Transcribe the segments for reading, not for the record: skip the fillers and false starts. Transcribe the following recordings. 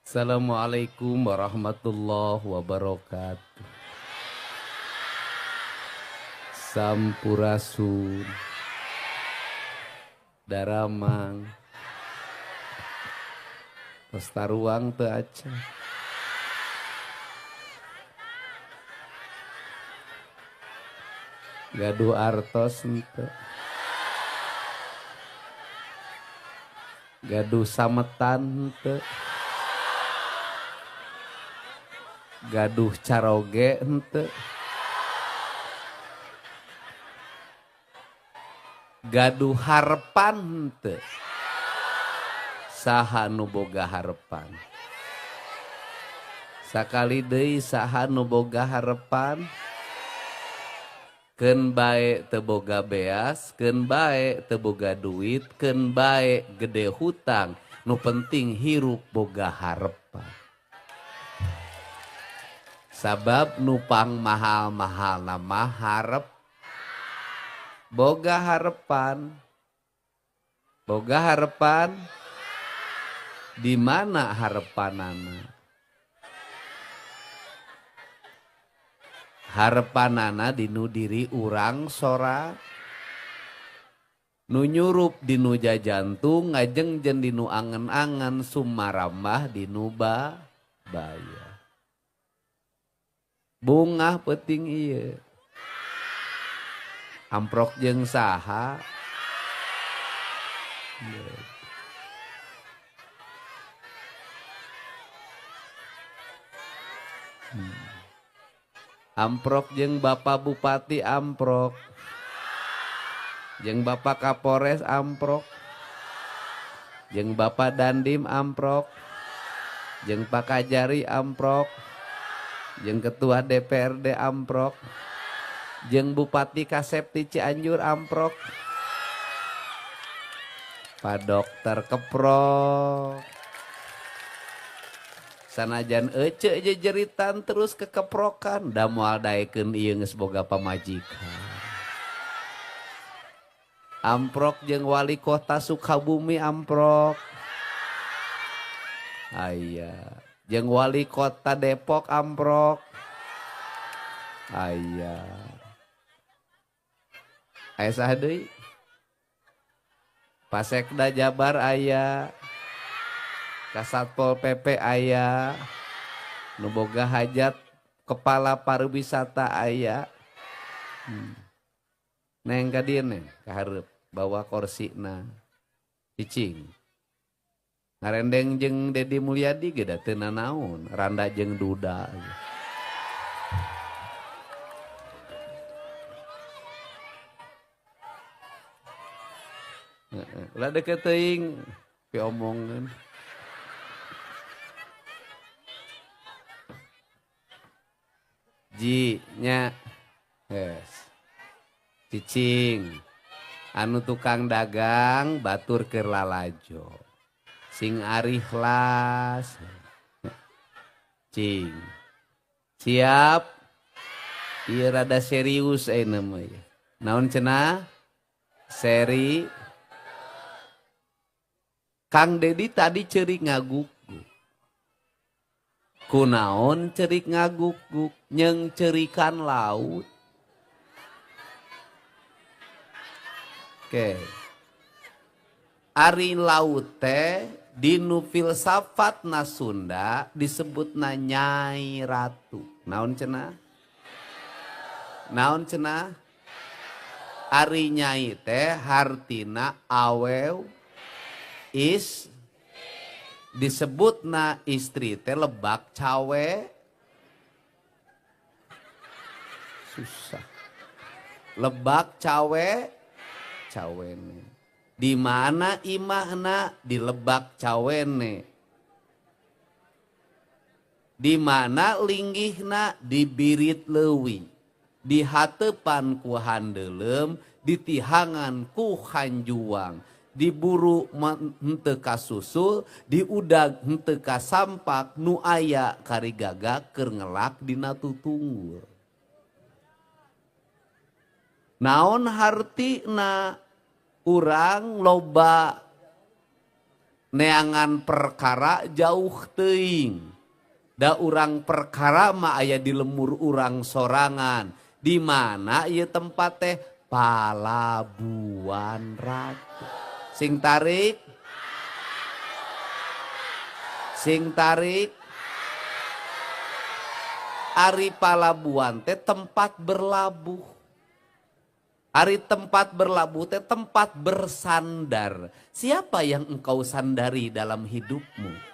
Assalamualaikum warahmatullahi wabarakatuh. Sampurasun. Daramang. Tos taruang teu acan. Gaduh artos henteu. Gaduh sametan henteu. Gaduh caroge henteu. Gaduh harepan henteu. Saha nu boga harepan? Sakali deui saha nu boga harepan? Keun bae teu boga beas, keun bae teu boga duit, keun bae gede hutang, nu penting hirup boga harepan. Sabab nupang mahal-mahal nama harep. Boga harepan. Boga harepan. Di mana harepanana? Harepanana dinu diri urang sora. Nu nyurup dinu jajantung, ngajengjen dinu angen-angen, sumarambah dinu baya. Bungah peuting ieu. Amprok jeung saha? Amprok jeung Bapak Bupati amprok. Jeung Bapak Kapolres amprok. Jeung Bapak Dandim amprok. Jeung Pak Kajari amprok. Jeung Ketua DPRD amprok. Jeung Bupati Kasep ti Cianjur amprok. Pak Dokter keprok. Sanajan ece jejeritan terus kekeprokan da moal daekeun ieu geus boga pamajikan. Amprok jeung wali kota Sukabumi amprok. Aya. Jeung wali kota Depok amprok. Aya. Aya saha deui? Pasekda Jabar aya. Kasatpol PP aya. Nu boga hajat kepala pariwisata aya. Neng ka dieu neng ka hareup bawa korsina. Cicing. Ngarendeng jeung Dedi Mulyadi ge da teu nanaon, randa jeung duda. Ulah deket teuing piomongeun. Ji nya yes. Cicing anu tukang dagang batur keur lalajo sing arikhlas. Cing siap ieu rada serius ayeuna mah ieu. Naon cenah seri Kang Dedi tadi ceurik ngaguk. Kunaon cerik ngaguk-guk nyeng cerikan laut. Oke. Ari laut teh dinu filsafat na Sunda disebutna Nyai Ratu. Naon cenah? Naon cenah? Ari nyai teh hartina awew is disebutna istri teh lebak cawe. Susah. Lebak cawe cawene. Di mana imahna di lebak cawene. Di mana linggihna di birit leuwi. Di hatepan ku handeuleum, ditihangan ku hanjuang. Diburu henteu kasusul, diudag henteu kasampak, nu aya karigaga keur ngelak dina tutunggul. Naon hartina urang loba Neangan perkara jauh teuing. Da urang perkara mah aya di lemur urang sorangan. Di mana ieu tempat teh? Palabuhan Ratu. Sing tarik. Sing tarik. Ari palabuhan teh tempat berlabuh. Ari tempat berlabuh teh tempat bersandar. Siapa yang engkau sandari dalam hidupmu?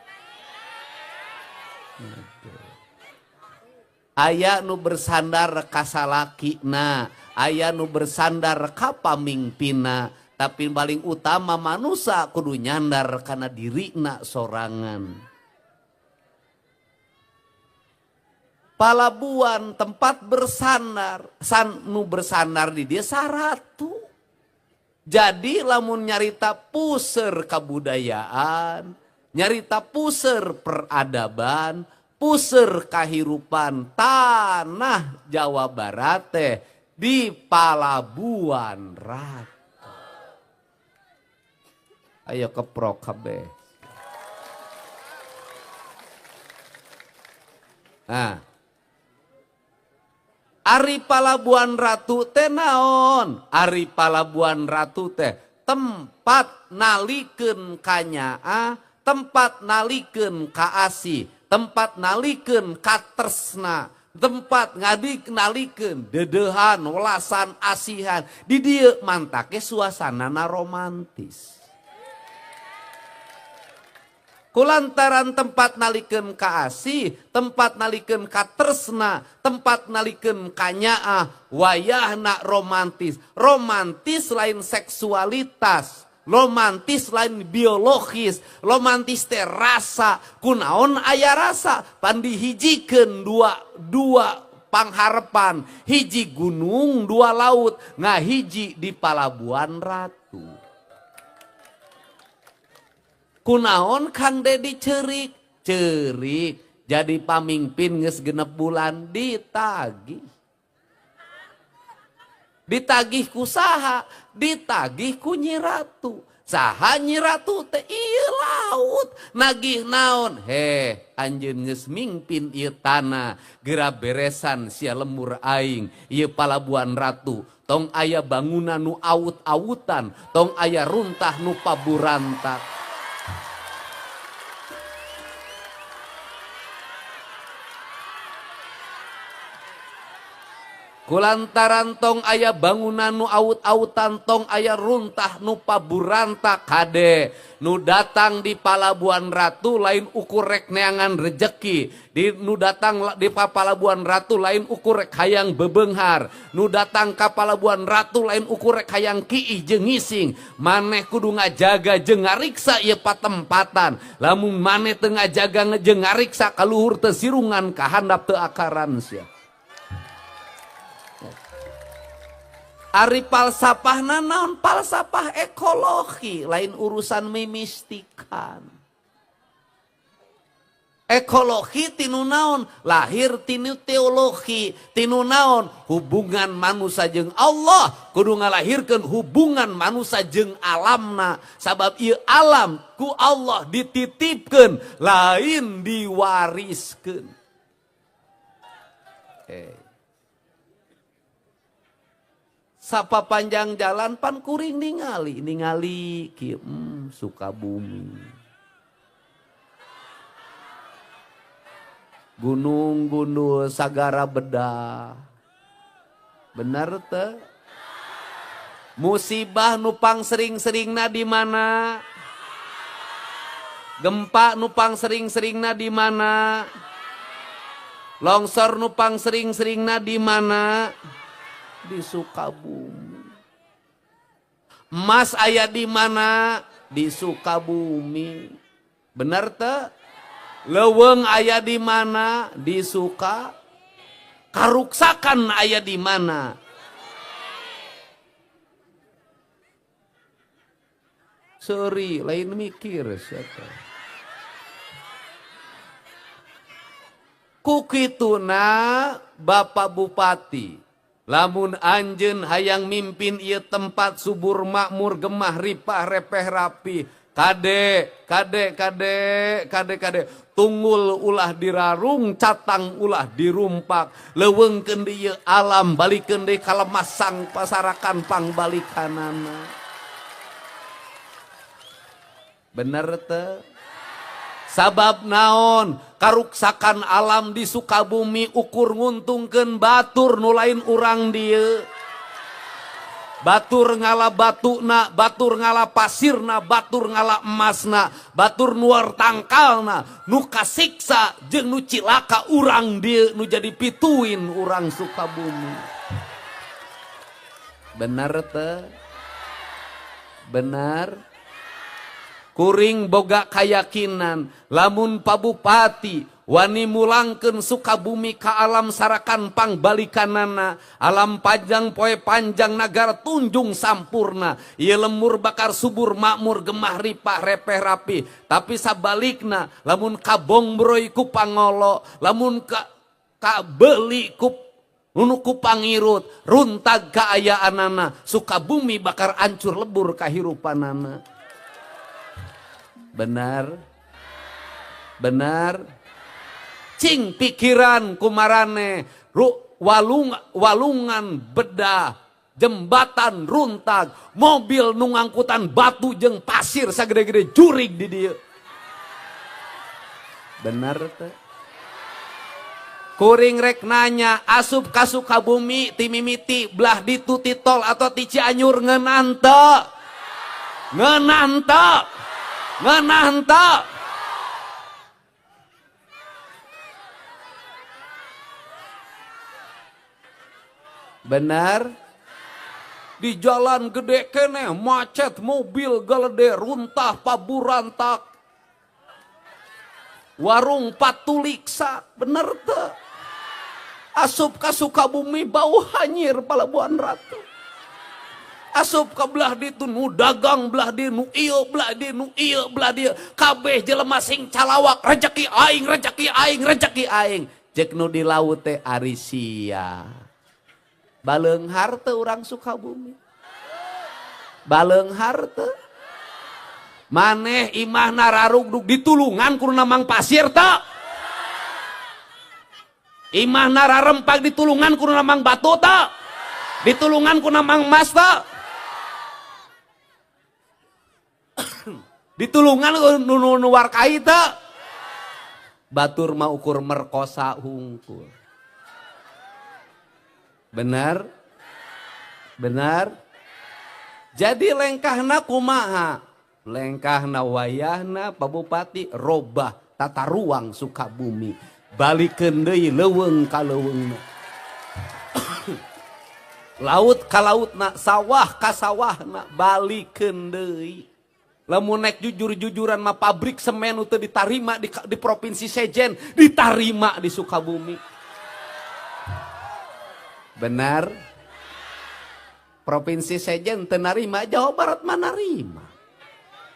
Aya nu bersandar ka salakina, aya nu bersandar ka pamingpina, tapi paling utama manusia kudu nyandar kana dirina sorangan. Palabuhan tempat bersandar, nu bersandar di dia saratu. Jadi lamun nyarita puser kabudayaan, nyarita puser peradaban, puser kahirupan tanah Jawa Barat teh di Palabuhan Ratu. Ayo keprok kabeh. Nah, Ari Palabuhan Ratu teh naon? Ari Palabuhan Ratu teh tempat nalikeun kanyaah, tempat nalikeun kaasih, tempat nalikeun katresna, tempat ngadik nalikeun dedehan, welasan, asihan. Di dieu mantake suasanana romantis. Kulantaran tempat nalikeun kaasih, tempat nalikeun katresna, tempat nalikeun kanyaah, wayahna romantis. Romantis lain seksualitas, romantis lain biologis, romantis teh rasa. Kunaon aya rasa, pandihijikeun dua pangharepan, hiji gunung, dua laut, ngahiji di Palabuhan Ratu. Kunaon Kang Dedi cerik, cerik jadi pamimpin geus genep bulan ditagih. Ditagih ku saha? Ditagih ku Nyi Ratu. Saha Nyi Ratu teh? Ieu laut. Nagih naon? Heh, anjeun geus mingpin ieu tanah, geura beresan sia lemur aing, ieu Palabuhan Ratu. Tong aya bangunan nu awut-awutan, tong aya runtah nu paburantak. Kulantaran tong aya bangunan nu awut-awutan, tong aya runtah nu paburantak kade. Nu datang di Palabuhan Ratu lain ukur rek neangan rejeki. Di nu datang di Palabuhan Ratu lain ukur rek hayang bebenghar. Nu datang ka Palabuhan Ratu lain ukur rek hayang kiih jeung ngising. Maneh kudu ngajaga jeung ngariksa ieu patempatan. Lamun maneh teu ngajaga jeung ngariksa kaluhur teu sirungan ka handap teu akaran sia. Ari falsafahna naon? Falsafah ekologi, lain urusan mimistikan. Ekologi tinu naon? Lahir tinu teologi, tinu naon? Hubungan manusia jeung Allah kudu ngalahirkeun hubungan manusia jeung alamna. Sabab ieu alam ku Allah dititipkeun, lain diwariskeun. Sapa panjang jalan pan kuring ningali, ningali kieu Sukabumi. Gunung gundul sagara bedah. Bener teu? Musibah nupang sering-seringna di mana? Gempa nupang sering-seringna di mana? Longsor nupang sering-seringna di mana? Di Sukabumi. Emas aya di mana? Di Sukabumi. Bener teu? Leuweung aya di mana? Di Suka. Karuksakan aya di mana? Sorry, lain mikir siapa. Ku kituna Bapak Bupati, Lamun anjeun hayang mimpin ieu tempat subur makmur gemah ripah repeh rapi. Kade, kade, kade, kade, kade. Tunggul ulah dirarung, catang ulah dirumpak. Leuweungkeun deui alam, balikeun deui ka lemasang pasarakan pangbalikanana. Bener teu? Sabab naon? Karuksakan alam di Sukabumi ukur nguntungkeun batur nu lain urang dieu. Batur ngala batuna, batur ngala pasirna, batur ngala emasna, batur nuar tangkalna, nu kasiksa jeung nu cilaka urang dieu nu jadi pituin urang Sukabumi. Bener teu? Bener? Kuring boga kayakinan lamun Pak Bupati wani mulangkeun Sukabumi ka alam sarakan pangbalikanana, alam panjang poe panjang nagara tunjung sampurna, ieu lemur bakar subur makmur gemah ripah repeh rapi. Tapi sabalikna lamun kabongbroy ku pangolo, lamun kabeuli ku nunu ku pangirut, runtag kaayaanana, Sukabumi bakar ancur lebur kahirupanana. Benar? Benar? Cing pikiran kumarane, walungan bedah, jembatan runtag, mobil nu ngangkutan batu jeung pasir sagede-gede jurig di dieu. Benar teh? Kuring rek nanya, asup ka Sukabumi ti mimiti belah ditu ti tol atau ti Cianjur ngeunah teu? Ngeunah teu? Ngeunah teu? Benar? Di jalan gede keneh macet mobil galede runtah paburantak warung patuliksa, bener teu? Asup ka Sukabumi bau hanyir Palabuhan Ratu. Asup ka belah ditu nu dagang belah dieu nu ieu belah dieu nu ieu belah dieu kabeh jelema sing calawak rejeki aing rejeki aing rejeki aing. Cek nu di laut teh ari sia. Baleunghar teu urang Sukabumi? Baleunghar teu? Maneh imahna rarugdug ditulungan ku namang pasir teu? Imahna rarempag ditulungan ku namang batu teu? Ditulungan ku namang emas teu? Ditulungan ku nu warkai teu? Batur mah ukur merkosa hungkul. Benar? Benar? Jadi lengkahna kumaha? Lengkahna wayahna Pak Bupati robah tata ruang Sukabumi. Balikeun deui leuweung ka leuweungna. Laut ka lautna, sawah ka sawahna, balikeun deui. Lamun nek jujur-jujuran mah pabrik semen teu ditarima di provinsi Sejen, ditarima di Sukabumi. Benar? Provinsi Sejen teu narima, Jawa Barat mah narima.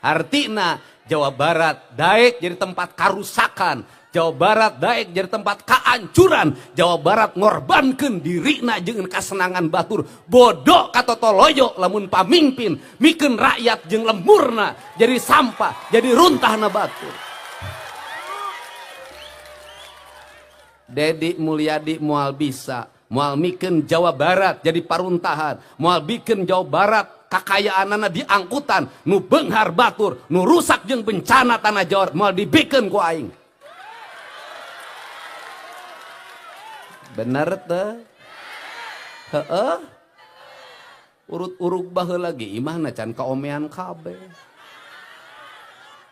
Artina Jawa Barat daek jadi tempat karusakan, Jawa Barat daek jadi tempat kaancuran, Jawa Barat ngorbankeun dirina jeung kasenangan batur. Bodoh katotoloyo lamun pamimpin mikeun rakyat jeung lemurna jadi sampah, jadi runtahna batur. Dedi Mulyadi moal bisa, moal mikeun Jawa Barat jadi paruntahan, moal bikin Jawa Barat kakayaanana diangkutan nu beunghar batur, nu rusak jeung bencana tanah Jawa moal dibikeun ku aing. Bener teu? Heeh. Urut-uruk baheula ge imahna can kaomean kabeh.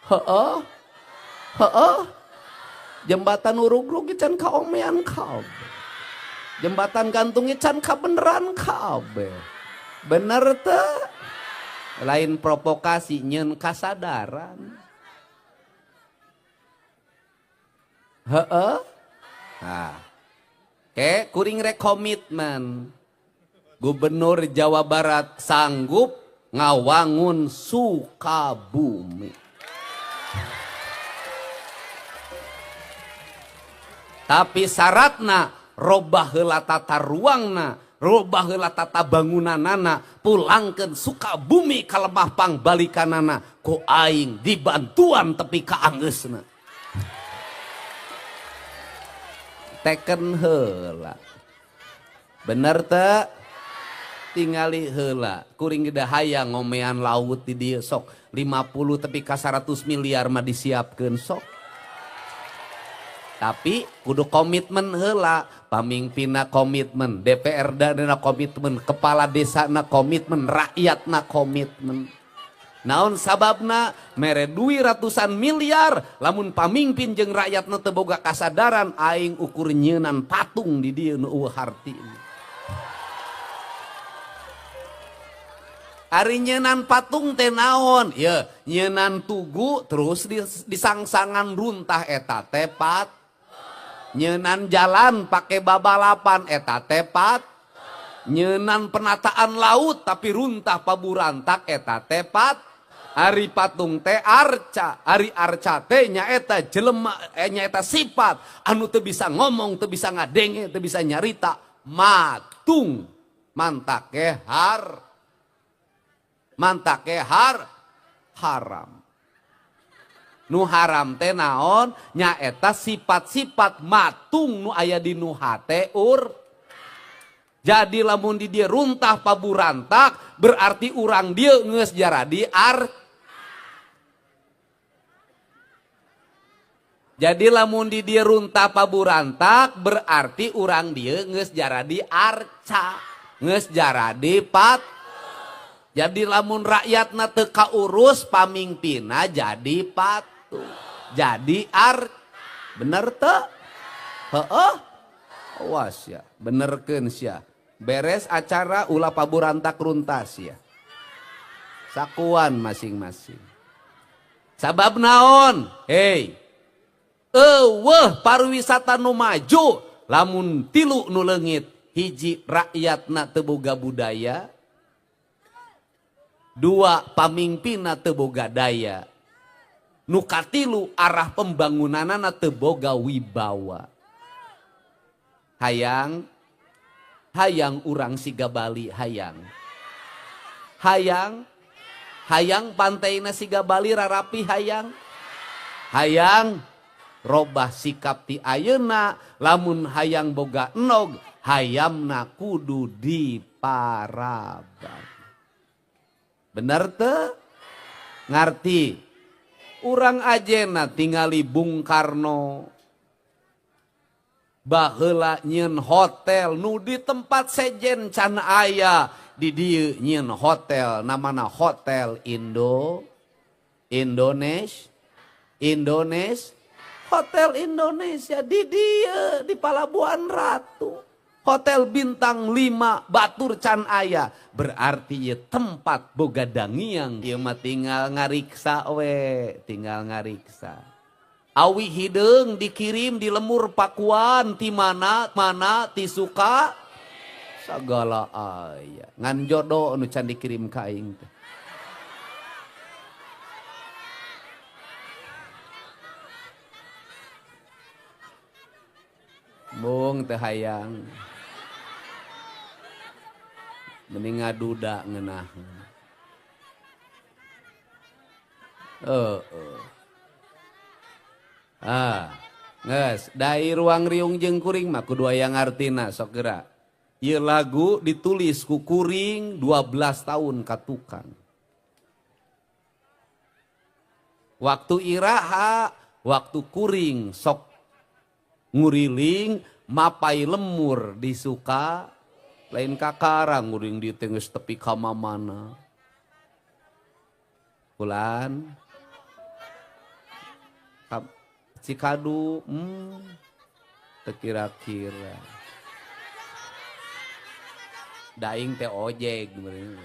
Heeh. Heeh. Jembatan urug-urug can kaomean kabeh. Jembatan gantungnya can kabeneran kabeh. Bener teu? Lain provokasi nyeun kasadaran. Heeh. Nah. Oke, kuring rek komitmen. Gubernur Jawa Barat sanggup ngawangun Sukabumi. Tapi syaratna robah heula tata ruangna, Robah heula tata bangunanana, pulangkeun Sukabumi ka lemah pangbalikanana, ku aing dibantuan tepi ka anggeusna. Teken heula. Bener teu? Tingali heula, kuring gede hayang ngomean laut di dieu sok 50 tepi ka 100 miliar mah disiapkeun sok. Tapi kudu komitmen heula, pamimpinna komitmen, DPRD na komitmen, kepala desa na komitmen, rakyat na komitmen. Naon sababna mere duit ratusan miliar, lamun pamimpin jeung rakyatna teu boga kasadaran aing ukur nyeunan patung di dieu nu eueuh hartina. Ari nyeunan patung teh naon? Ye, nyeunan tugu terus disangsangan runtah eta teh pat. Nyeunan jalan pake babalapan eta teh pat. Nyeunan penataan laut tapi runtah paburantak eta teh pat. Ari patung teh arca, ari arca teh nyaeta jelema, nyaeta sifat anu teu bisa ngomong, teu bisa ngadenge, teu bisa nyarita, matung mantake har. Mantake har haram. Nu haram teh naon? Nyaeta sifat-sifat matung nu aya di nu hate ur. Jadi lamun di dieu runtah paburantak berarti urang dieu geus jaradi ar. Jadi lamun di dieu runtah paburantak berarti urang dieu geus jaradi arca, geus jaradi pat. Jadi lamun rakyatna teu kaurus pamimpinna jadi patung, jadi ar. Bener teu? Heeh. Awas ya, benerkeun sia. Beres acara ulah paburantak runtas ya. Sakuan masing-masing. Sabab naon? Hei. Eueuh pariwisata nu maju lamun tilu nu leungit, hiji rakyatna teu boga budaya, dua pamimpinna teu boga daya, nu katilu arah pembangunanana teu boga wibawa. Hayang, hayang urang siga Bali, hayang. Hayang, hayang pantaina siga Bali rarapi hayang. Hayang robah sikap ti ayeuna lamun hayang boga enog, hayamna kudu diparaban. Bener teu? Ngarti? Urang ajena tingali Bung Karno. Baheula nyieun hotel nu di tempat sejen can aya, di dieu nyieun hotel namana Hotel Indo Indonesia, Indonesia, Hotel Indonesia di dieu di Palabuhan Ratu. Hotel bintang 5 batur can aya, berarti ye tempat boga dangiang. Ieu mah tinggal ngariksa we, tinggal ngariksa. Awi hideung dikirim di lemur Pakuan ti mana mana ti suka sagala aya. Ngan jodoh nu can dikirim ka aing teh. Mung teu hayang. Mending ngaduda ngeunah. Heeh. Ah, geus, dai ruang riung jeung kuring mah kudu aya ngartina sok geura. Ieu lagu ditulis ku kuring 12 tahun ka tukang. Waktu iraha, waktu kuring sok nguriling mapai lemur disuka lain kakara nguring di geus tepi ka mamana. Bulan Cikadu, teu kira-kira. Daing teh ojek meureun.